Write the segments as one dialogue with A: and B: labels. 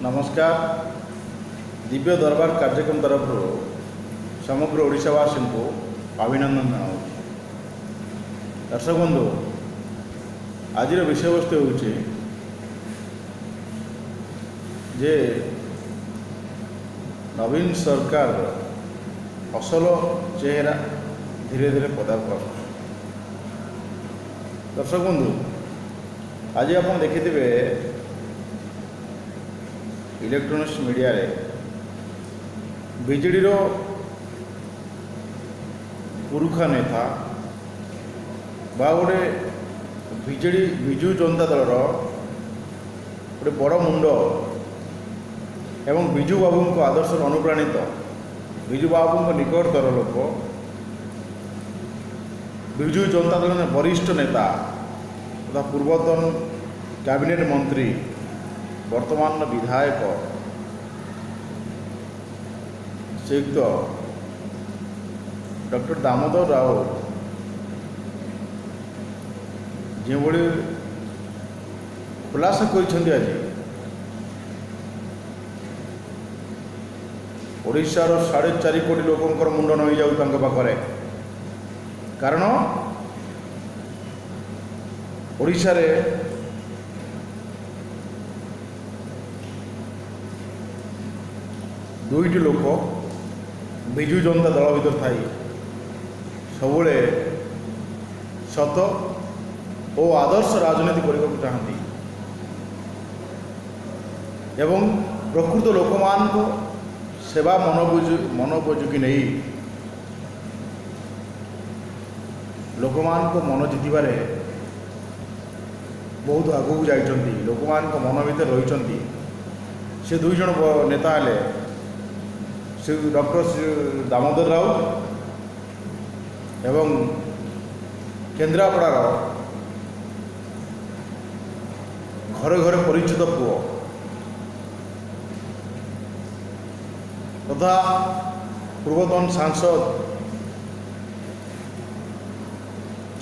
A: ନମସ୍କାର। ଦିବ୍ୟ ଦରବାର କାର୍ଯ୍ୟକ୍ରମ ତରଫରୁ ସମଗ୍ର ଓଡ଼ିଶାବାସୀଙ୍କୁ ଅଭିନନ୍ଦନ ଜଣାଉଛି। ଦର୍ଶକ ବନ୍ଧୁ, ଆଜିର ବିଷୟବସ୍ତୁ ହେଉଛି ଯେ ନବୀନ ସରକାରର ଅସଲ ଚେହେରା ଧୀରେ ଧୀରେ ପଦାକୁ ଆସୁଛି। ଦର୍ଶକ ବନ୍ଧୁ, ଆଜି ଆପଣ ଦେଖିଥିବେ, ଇଲେକ୍ଟ୍ରୋନିକ୍ସ ମିଡ଼ିଆରେ ବିଜେଡ଼ିର ପୁରୁଖା ନେତା ବା ଗୋଟେ ବିଜେଡ଼ି, ବିଜୁ ଜନତା ଦଳର ଗୋଟେ ବଡ଼ ମୁଣ୍ଡ ଏବଂ ବିଜୁ ବାବୁଙ୍କ ଆଦର୍ଶରେ ଅନୁପ୍ରାଣିତ, ବିଜୁ ବାବୁଙ୍କ ନିକଟତର ଲୋକ, ବିଜୁ ଜନତା ଦଳର ବରିଷ୍ଠ ନେତା ତଥା ପୂର୍ବତନ କ୍ୟାବିନେଟ୍ ମନ୍ତ୍ରୀ, ବର୍ତ୍ତମାନର ବିଧାୟକ ଶ୍ରୀଯୁକ୍ତ ଡକ୍ଟର ଦାମୋଦର ରାଉତ ଯେଉଁଭଳି ଖୁଲାସା କରିଛନ୍ତି, ଆଜି ଓଡ଼ିଶାର 4.5 କୋଟି ଲୋକଙ୍କର ମୁଣ୍ଡ ନଇଯାଉ ତାଙ୍କ ପାଖରେ। କାରଣ ଓଡ଼ିଶାରେ ଦୁଇଟି ଲୋକ ବିଜୁ ଜନତା ଦଳ ଭିତରେ ଥାଇ ସବୁବେଳେ ସତ ଓ ଆଦର୍ଶ ରାଜନୀତି କରିବାକୁ ଚାହାନ୍ତି ଏବଂ ପ୍ରକୃତ ଲୋକମାନଙ୍କୁ ସେବା ମନୋପଯୋଗୀ ନେଇ ଲୋକମାନଙ୍କ ମନ ଜିତିବାରେ ବହୁତ ଆଗକୁ ଯାଇଛନ୍ତି, ଲୋକମାନଙ୍କ ମନ ଭିତରେ ରହିଛନ୍ତି। ସେ ଦୁଇ ଜଣ ନେତା ହେଲେ ଶ୍ରୀ ଡକ୍ଟର ଶ୍ରୀ ଦାମୋଦର ରାଉତ ଏବଂ କେନ୍ଦ୍ରାପଡ଼ାର ଘରେ ଘରେ ପରିଚିତ ପୁଅ ତଥା ପୂର୍ବତନ ସାଂସଦ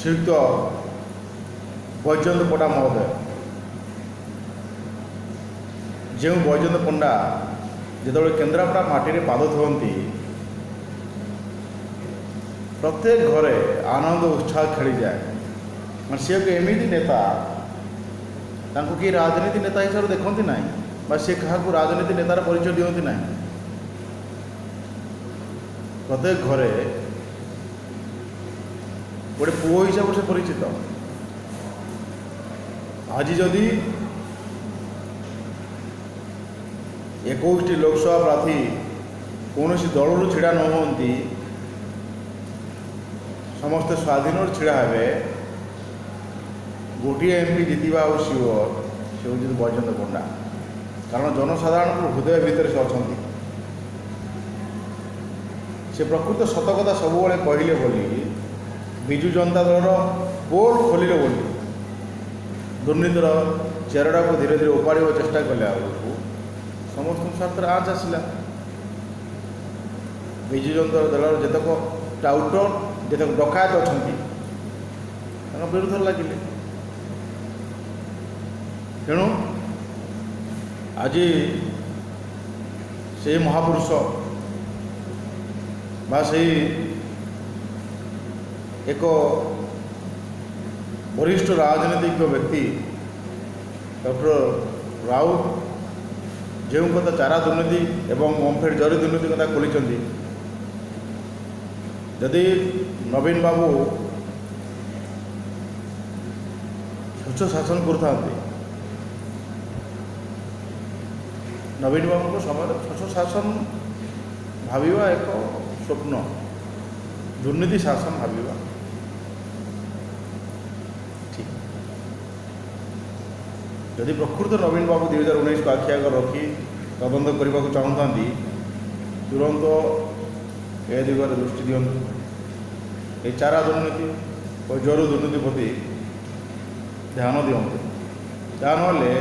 A: ଶ୍ରୀଯୁକ୍ତ ବୈଜୟନ୍ତ ପଣ୍ଡା ମହୋଦୟ। ଯେଉଁ ବୈଜୟନ୍ତ ପଣ୍ଡା ଯେତେବେଳେ କେନ୍ଦ୍ରାପଡ଼ା ମାଟିରେ ପାଦ ଥୁଅନ୍ତି, ପ୍ରତ୍ୟେକ ଘରେ ଆନନ୍ଦ ଉତ୍ସାହ ଖେଳିଯାଏ। ମାନେ ସିଏ ଏକ ଏମିତି ନେତା, ତାଙ୍କୁ କେହି ରାଜନୀତି ନେତା ହିସାବରେ ଦେଖନ୍ତି ନାହିଁ ବା ସେ କାହାକୁ ରାଜନୀତି ନେତାର ପରିଚୟ ଦିଅନ୍ତି ନାହିଁ। ପ୍ରତ୍ୟେକ ଘରେ ଗୋଟେ ପୁଅ ହିସାବରେ ସେ ପରିଚିତ। ଆଜି ଯଦି 21ଟି ଲୋକସଭା ପ୍ରାର୍ଥୀ କୌଣସି ଦଳରୁ ଛିଡ଼ା ନ ହୁଅନ୍ତି, ସମସ୍ତେ ସ୍ୱାଧୀନରୁ ଛିଡ଼ା ହେବେ, ଗୋଟିଏ ଏମ୍ପି ଜିତିବା ଆଉ ସିଓର, ସେ ହେଉଛନ୍ତି ବୈଜୟନ୍ତ ପଣ୍ଡା। କାରଣ ଜନସାଧାରଣଙ୍କ ହୃଦୟ ଭିତରେ ସେ ଅଛନ୍ତି। ସେ ପ୍ରକୃତ ସତ କଥା ସବୁବେଳେ କହିଲେ ବୋଲି, ବିଜୁ ଜନତା ଦଳର ପୋଲ୍ ଖୋଲିଲେ ବୋଲି, ଦୁର୍ନୀତିର ଚେରଟାକୁ ଧୀରେ ଧୀରେ ଉପାଡ଼ିବାକୁ ଚେଷ୍ଟା କଲେ ବେଳକୁ ସମସ୍ତଙ୍କ ସ୍ୱାର୍ଥରେ ଆଞ୍ଚ ଆସିଲା। ବିଜୁ ଜନତା ଦଳର ଯେତେକ ଟାଉଟର, ଯେତେକ ଡକାୟତ ଅଛନ୍ତି, ତାଙ୍କ ବିରୁଦ୍ଧରେ ଲାଗିଲେ। ତେଣୁ ଆଜି ସେଇ ମହାପୁରୁଷ ବା ସେଇ ଏକ ବରିଷ୍ଠ ରାଜନୈତିକ ବ୍ୟକ୍ତି ଡକ୍ଟର ରାଉତ ଯେଉଁ କଥା ଚାରା ଦୁର୍ନୀତି ଏବଂ ଓମ୍ଫେଡ଼ ଜରି ଦୁର୍ନୀତି କଥା ଖୋଲିଛନ୍ତି, ଯଦି ନବୀନ ବାବୁ ସ୍ୱଚ୍ଛ ଶାସନ କରୁଥାନ୍ତେ, ନବୀନ ବାବୁଙ୍କ ସମୟରେ ସ୍ୱଚ୍ଛ ଶାସନ ଭାବିବା ଏକ ସ୍ୱପ୍ନ, ଦୁର୍ନୀତି ଶାସନ ଭାବିବା ଠିକ୍। ଯଦି ପ୍ରକୃତ ନବୀନ ବାବୁ 2019କୁ ଆଖି ଆଗରେ ରଖି ତଦନ୍ତ କରିବାକୁ ଚାହୁଁଥାନ୍ତି, ତୁରନ୍ତ ଏ ଦିଗରେ ଦୃଷ୍ଟି ଦିଅନ୍ତୁ। ଏ ଚାରା ଦୁର୍ନୀତି ଓ ଜରୁ ଦୁର୍ନୀତି ପ୍ରତି ଧ୍ୟାନ ଦିଅନ୍ତୁ। ତା ନହେଲେ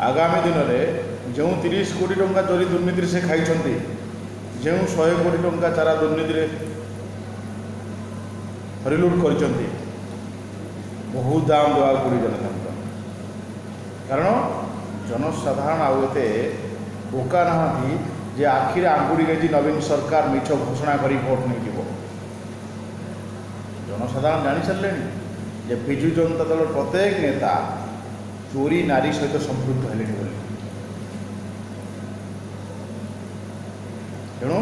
A: ଆଗାମୀ ଦିନରେ ଯେଉଁ 30 କୋଟି ଟଙ୍କା ଜରି ଦୁର୍ନୀତିରେ ସେ ଖାଇଛନ୍ତି, ଯେଉଁ 100 କୋଟି ଟଙ୍କା ଚାରା ଦୁର୍ନୀତିରେ ହରିଲୁଟ୍ କରିଛନ୍ତି, ବହୁତ ଦାମ ଦେବାକୁ ପଡ଼ିବ ଜନତାଙ୍କ। କାରଣ ଜନସାଧାରଣ ଆଉ ଏତେ ବୋକା ନାହାନ୍ତି ଯେ ଆଖିରେ ଆଙ୍ଗୁଠି ଗେଞ୍ଜି ନବୀନ ସରକାର ମିଛ ଘୋଷଣା କରି ଭୋଟ ନେଇଯିବ। ଜନସାଧାରଣ ଜାଣିସାରିଲେଣି ଯେ ବିଜୁ ଜନତା ଦଳର ପ୍ରତ୍ୟେକ ନେତା ଚୋରି ନାରୀ ସହିତ ସମ୍ପୃକ୍ତ ହେଲେଣି ବୋଲି। ତେଣୁ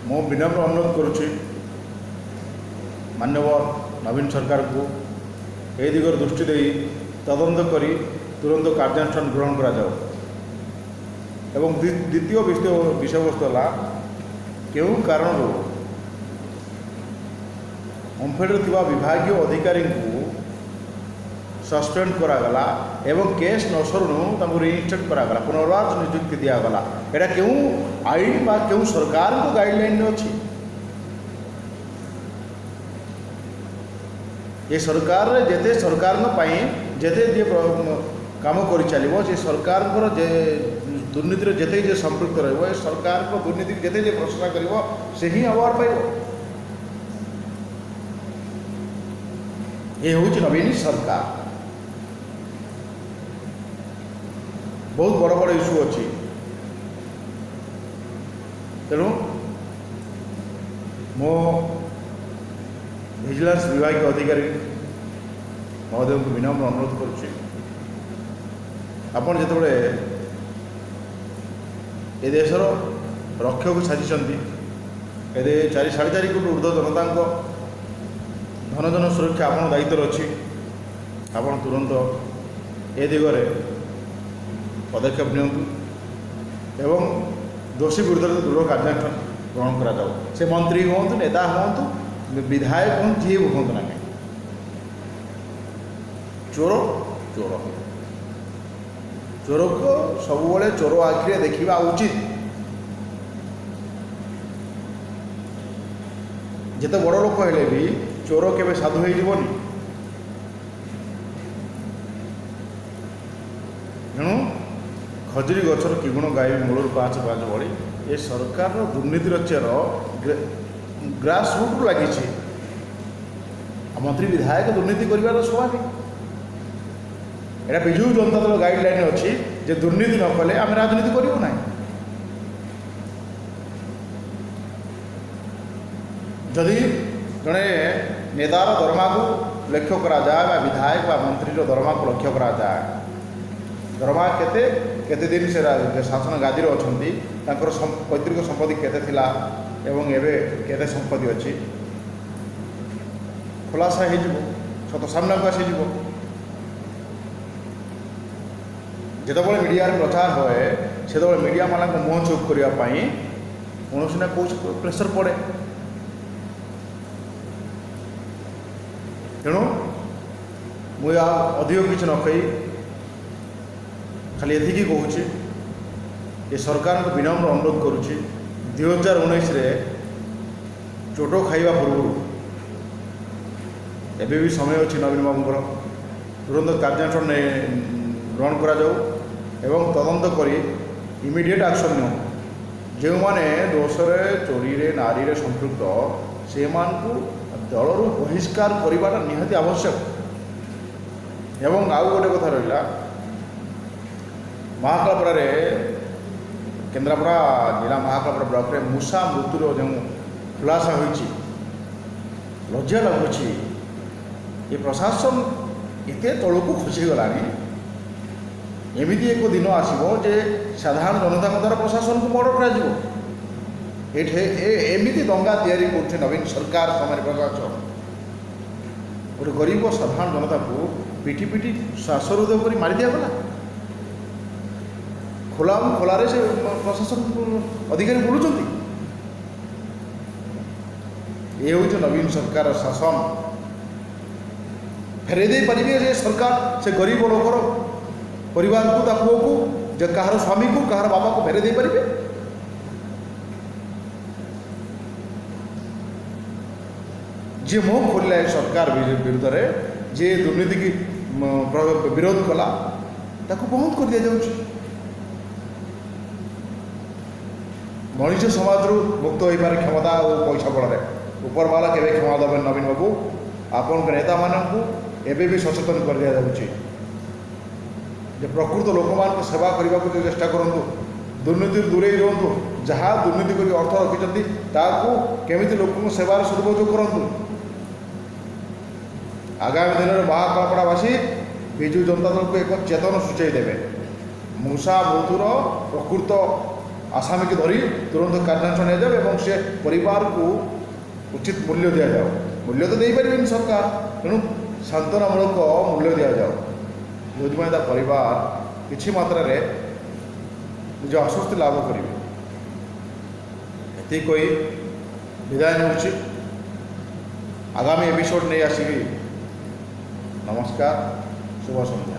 A: ମୁଁ ବିନମ୍ର ଅନୁରୋଧ କରୁଛି ମାନ୍ୟବର ନବୀନ ସରକାରକୁ ଏ ଦିଗରେ ଦୃଷ୍ଟି ଦେଇ ତଦନ୍ତ କରି ତୁରନ୍ତ କାର୍ଯ୍ୟାନୁଷ୍ଠାନ ଗ୍ରହଣ କରାଯାଉ। ଏବଂ ଦ୍ୱିତୀୟ ବିଷୟବସ୍ତୁ ହେଲା, କେଉଁ କାରଣରୁ ଓମ୍ଫେଡ଼ରେ ଥିବା ବିଭାଗୀୟ ଅଧିକାରୀଙ୍କୁ ସସ୍ପେଣ୍ଡ କରାଗଲା ଏବଂ କେସ୍ ନ ସରୁଣୁ ତାଙ୍କୁ ରିଇନଷ୍ଟେଟ୍ କରାଗଲା, ପୁନର୍ବାର ନିଯୁକ୍ତି ଦିଆଗଲା? ଏଇଟା କେଉଁ ଆଇନ ବା କେଉଁ ସରକାରଙ୍କ ଗାଇଡ଼ଲାଇନରେ ଅଛି? ଏ ସରକାରରେ ଯେତେ ସରକାରଙ୍କ ପାଇଁ ଯେତେ ଯିଏ କାମ କରିଚାଲିବ, ସେ ସରକାରଙ୍କର ଯେ ଦୁର୍ନୀତିରେ ଯେତେ ଯିଏ ସମ୍ପୃକ୍ତ ରହିବ, ଏ ସରକାରଙ୍କ ଦୁର୍ନୀତିକୁ ଯେତେ ଯିଏ ପ୍ରଶଂସା କରିବ, ସେ ହିଁ ଆୱାର୍ଡ଼ ପାଇବ। ଏ ହେଉଛି ନବୀନ ସରକାର। ବହୁତ ବଡ଼ ବଡ଼ ଇସ୍ୟୁ ଅଛି। ତେଣୁ ମୁଁ ଭିଜିଲାନ୍ସ ବିଭାଗୀୟ ଅଧିକାରୀ ମହୋଦୟଙ୍କୁ ବିନମ୍ର ଅନୁରୋଧ କରୁଛି, ଆପଣ ଯେତେବେଳେ ଏ ଦେଶର ରକ୍ଷକ ସାଜିଛନ୍ତି, ଏ 4.5 କୋଟି ଉର୍ଦ୍ଧ୍ୱ ଜନତାଙ୍କ ଧନଜନ ସୁରକ୍ଷା ଆପଣଙ୍କ ଦାୟିତ୍ୱରେ ଅଛି, ଆପଣ ତୁରନ୍ତ ଏ ଦିଗରେ ପଦକ୍ଷେପ ନିଅନ୍ତୁ ଏବଂ ଦୋଷୀ ବିରୁଦ୍ଧରେ ଦୃଢ଼ କାର୍ଯ୍ୟାନୁଷ୍ଠାନ ଗ୍ରହଣ କରାଯାଉ। ସେ ମନ୍ତ୍ରୀ ହୁଅନ୍ତୁ, ନେତା ହୁଅନ୍ତୁ, ବିଧାୟକ ହୁଅନ୍ତୁ, ଯିଏ ବି ହୁଅନ୍ତୁ ନା କାହିଁକି, ଚୋର ଚୋର। ଚୋରକୁ ସବୁବେଳେ ଚୋର ଆଖିରେ ଦେଖିବା ଉଚିତ। ଯେତେ ବଡ଼ ଲୋକ ହେଲେ ବି ଚୋର କେବେ ସାଧୁ ହେଇଯିବନି। ତେଣୁ ଖଜୁରୀ ଗଛର କି ଗୁଣ ଗାଇବି ମୂଳରୁ ପାଞ୍ଚ ପାଞ୍ଚ ଭଳି ଏ ସରକାରର ଦୁର୍ନୀତିର ଚେର ଗ୍ରାସ ରୁଟ୍ରୁ ଲାଗିଛି। ଆଉ ମନ୍ତ୍ରୀ ବିଧାୟକ ଦୁର୍ନୀତି କରିବାର ସ୍ୱାଭାବିକ। ଏଇଟା ବିଜୁ ଜନତା ଦଳ ଗାଇଡ଼ଲାଇନ୍ ଅଛି ଯେ ଦୁର୍ନୀତି ନ କଲେ ଆମେ ରାଜନୀତି କରିବୁ ନାହିଁ। ଯଦି ଜଣେ ନେତାର ଦରମାକୁ ଲକ୍ଷ୍ୟ କରାଯାଏ ବା ବିଧାୟକ ବା ମନ୍ତ୍ରୀର ଦରମାକୁ ଲକ୍ଷ୍ୟ କରାଯାଏ, ଦରମା କେତେ, କେତେ ଦିନ ସେ ଶାସନ ଗାଦିରେ ଅଛନ୍ତି, ତାଙ୍କର ପୈତୃକ ସମ୍ପତ୍ତି କେତେ ଥିଲା ଏବଂ ଏବେ କେତେ ସମ୍ପତ୍ତି ଅଛି, ଖୁଲାସା ହେଇଯିବ, ସତ ସାମ୍ନାକୁ ଆସିଯିବ। ଯେତେବେଳେ ମିଡ଼ିଆରେ ପ୍ରଚାର ହୁଏ, ସେତେବେଳେ ମିଡ଼ିଆମାନଙ୍କ ମୁହଁ ଚୁପ୍ କରିବା ପାଇଁ କୌଣସି ନା କୌଣସି ପ୍ରେସର ପଡ଼େ। ତେଣୁ ମୁଁ ଆଉ ଅଧିକ କିଛି ନ କହି ଖାଲି ଏତିକି କହୁଛି, ଏ ସରକାରଙ୍କୁ ବିନମ୍ର ଅନୁରୋଧ କରୁଛି, 2019ରେ ଚୋଟ ଖାଇବା ପୂର୍ବରୁ ଏବେ ବି ସମୟ ଅଛି ନବୀନ ବାବୁଙ୍କର, ତୁରନ୍ତ କାର୍ଯ୍ୟାନୁଷ୍ଠାନ ଗ୍ରହଣ କରାଯାଉ ଏବଂ ତଦନ୍ତ କରି ଇମିଡ଼ିଏଟ୍ ଆକ୍ସନ୍ ନିଅନ୍ତୁ। ଯେଉଁମାନେ ଦୋଷରେ ଚୋରିରେ ନାରୀରେ ସମ୍ପୃକ୍ତ, ସେମାନଙ୍କୁ ଦଳରୁ ବହିଷ୍କାର କରିବାଟା ନିହାତି ଆବଶ୍ୟକ। ଏବଂ ଆଉ ଗୋଟେ କଥା ରହିଲା, ମହାକାଳପଡ଼ାରେ, କେନ୍ଦ୍ରାପଡ଼ା ଜିଲ୍ଲା ମହାକାଳପଡ଼ା ବ୍ଲକରେ ମୂଷା ମୃତ୍ୟୁର ଯେଉଁ ଖୁଲାସା ହୋଇଛି, ଲଜ୍ଜା ଲାଗୁଛି। ଏ ପ୍ରଶାସନ ଏତେ ତଳକୁ ଖସିଗଲାଣି, ଏମିତି ଏକ ଦିନ ଆସିବ ଯେ ସାଧାରଣ ଜନତାଙ୍କ ଦ୍ୱାରା ପ୍ରଶାସନକୁ ମର୍ଡର କରାଯିବ। ଏଠି ଏମିତି ଦଙ୍ଗା ତିଆରି କରୁଛି ନବୀନ ସରକାର ସମୟରେ ପ୍ରଶାସନ। ଗୋଟେ ଗରିବ ସାଧାରଣ ଜନତାକୁ ପିଟି ପିଟି ଶ୍ୱାସରୁଦ୍ଧ କରି ମାରି ଦିଆଗଲା। ଖୋଲା ଖୋଲାରେ ସେ ପ୍ରଶାସନ ଅଧିକାରୀ ବୁଲୁଛନ୍ତି। ଏ ହେଉଛି ନବୀନ ସରକାର ଶାସନ। ଫେରାଇ ଦେଇପାରିବେ ସେ ସରକାର ସେ ଗରିବ ଲୋକର ପରିବାରକୁ, ତା ପୁଅକୁ, ଯେ କାହାର ସ୍ୱାମୀକୁ, କାହାର ବାପାକୁ ଫେରାଇ ଦେଇପାରିବେ? ଯିଏ ମୁହଁ ଖୋଲିଲା ଏ ସରକାର ବିରୁଦ୍ଧରେ, ଯିଏ ଦୁର୍ନୀତିକି ବିରୋଧ କଲା, ତାକୁ ବନ୍ଦ କରିଦିଆଯାଉଛି। ମଣିଷ ସମାଜରୁ ମୁକ୍ତ ହୋଇପାରେ କ୍ଷମତା ଓ ପଇସା ବଳରେ। ଉପରବାଲା କେବେ କ୍ଷମା ଦେବେନି ନବୀନ ବାବୁ। ଆପଣଙ୍କ ନେତାମାନଙ୍କୁ ଏବେ ବି ସଚେତନ କରିଦିଆଯାଉଛି। ଯେ ପ୍ରକୃତ ଲୋକମାନଙ୍କ ସେବା କରିବାକୁ ଚେଷ୍ଟା କରନ୍ତୁ, ଦୁର୍ନୀତିରୁ ଦୂରେଇ ରୁହନ୍ତୁ। ଯାହା ଦୁର୍ନୀତି କରି ଅର୍ଥ ରଖିଛନ୍ତି, ତାହାକୁ କେମିତି ଲୋକଙ୍କ ସେବାର ସଦୁପଯୋଗ କରନ୍ତୁ। ଆଗାମୀ ଦିନରେ ମହାକାଳପଡ଼ାବାସୀ ବିଜୁ ଜନତା ଦଳକୁ ଏକ ଚେତନା ସୂଚାଇ ଦେବେ। ମୂଷା ମୃତ୍ୟୁର ପ୍ରକୃତ ଆସାମୀକି ଧରି ତୁରନ୍ତ କାର୍ଯ୍ୟାନୁଷ୍ଠାନ ନିଆଯାଉ ଏବଂ ସେ ପରିବାରକୁ ଉଚିତ ମୂଲ୍ୟ ଦିଆଯାଉ। ମୂଲ୍ୟ ତ ଦେଇପାରିବେନି ସରକାର, ତେଣୁ ସାନ୍ତ୍ୱନାମୂଳକ ମୂଲ୍ୟ ଦିଆଯାଉ, ଯେଉଁଥିପାଇଁ ତା ପରିବାର କିଛି ମାତ୍ରାରେ ନିଜ ଆଶ୍ୱସ୍ତି ଲାଭ କରିବେ। ଏତିକି କହି ବିଦାୟ ନେଉଛି। ଆଗାମୀ ଏପିସୋଡ଼ ନେଇ ଆସିବି। ନମସ୍କାର, ଶୁଭ ସନ୍ଧ୍ୟା।